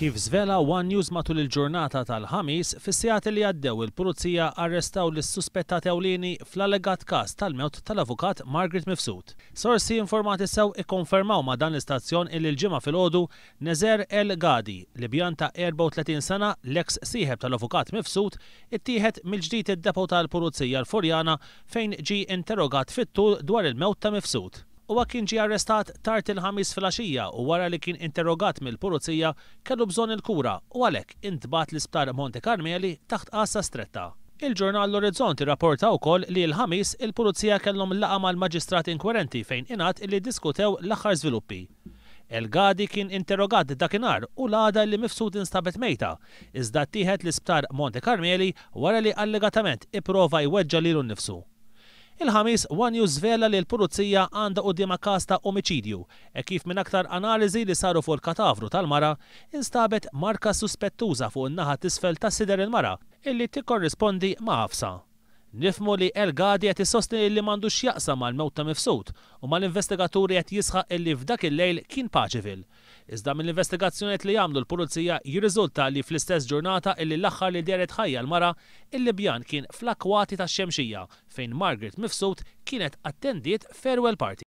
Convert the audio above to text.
Kif żvela one News matul il-ġurnata tal-Ħamis, fis-sigħat li għaddew il-Pulizija arrestaw lis-suspettat ewlieni fl-allegat każ tal-mewt tal-Avukat Margaret Mifsud. Sorsi informati sew ikkonfermaw ma' dan l-istazzjon illi l-Ġimgħa filgħodu Nezer El Gadi, Libjan ta' 34 sena, l-eks sieħeb tal-Avukat Mifsud, ittieħed mill-ġdid id-depot tal-Pulizija l-Furjana fejn ġie interrogat fit-tul dwar il-mewt ta' Mifsud. Huwa kien ġie arrestat tard il-Ħamis filgħaxija u wara li kien interrogat mill-Pulizija kellu bżonn il-kura u għalhekk intbagħat l-Isptar Monte Carmeli taħt għassa stretta. Il-ġurnal L-Orizzont irrapporta wkoll li l-Ħamis il-Pulizija kellhom laqgħa mal-Maġistrat inkwerenti fejn ingħad illi ddiskutew l-aħħar żviluppi. El Gadi kien interrogat dakinhar u l-għada li Mifsud instabet mejta, iżda ttieħed l-Isptar Monte Carmeli wara li allegatament ipprova jweġġa' lilu nnifsu. Il-Ħamis, one News żvela li l-Pulizija għandha quddiemha każ ta' omiċidju, hekk kif minn aktar analiżi li saru fuq il-katavru tal-mara, instabet marka suspettuża fuq in-naħa t'isfel ta' sider il-mara, illi tikkorrispondi ma' għafsa. Nifhmu li El Gadi qed isostni illi m'għandux x'jaqsam mal-mewt ta' Mifsud u mal-investigaturi qed jisħaq illi f'dak il-lejl kien Paceville. Iżda mill-investigazzjonijiet li għamlu l-Pulizija jirriżulta li fl-istess ġurnata illi l-aħħar li dehret ħajja l-mara, il-Libjan kien fl-akkwati tax-Xemxija fejn Margaret Mifsud kienet attendiet farewell party.